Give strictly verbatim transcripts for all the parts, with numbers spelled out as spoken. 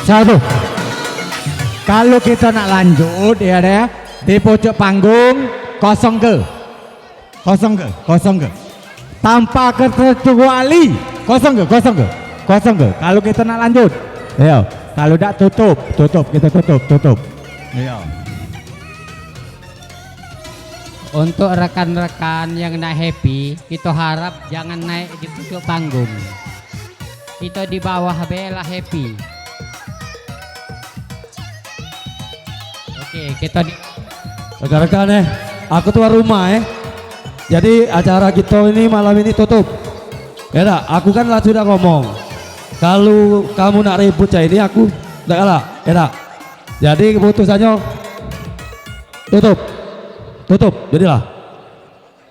Satu. Kalau kita nak lanjut, ya deh, di pucuk panggung, kosong ke? Kosong ke? Kosong ke? Tanpa kecuali, kosong ke? Kosong ke? Kosong ke? Kalau kita nak lanjut, ya. Kalau dak, tutup, tutup, kita tutup, tutup. Ya. Untuk rekan-rekan yang nak happy, kita harap jangan naik di pucuk panggung. Kita di bawah be lah happy. Oke, kita di Rekan-rekan, eh, aku tuan rumah, eh. Jadi acara kita ini malam ini tutup. Ya dak? Aku kan lah sudah ngomong. Kalau kamu nak ribut cak ini, aku dak galak. Ya dak? Jadi keputusannya tutup. Tutup, jadilah.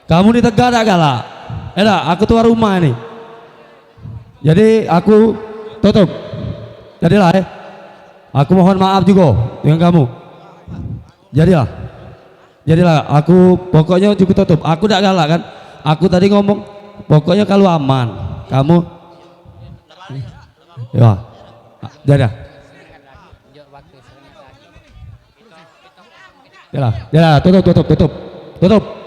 Kamu ni tegar dak galak? Ya dak? Aku tuan rumah ni. Jadi aku tutup. Jadilah, eh. Aku mohon maaf juga dengan kamu. Jadilah. Jadilah, aku pokoknya juga tutup. Aku dak galak kan. Aku tadi ngomong, pokoknya kalau aman, kamu, ya. Jadilah. Jadilah, jadilah, tutup, tutup, tutup. Tutup.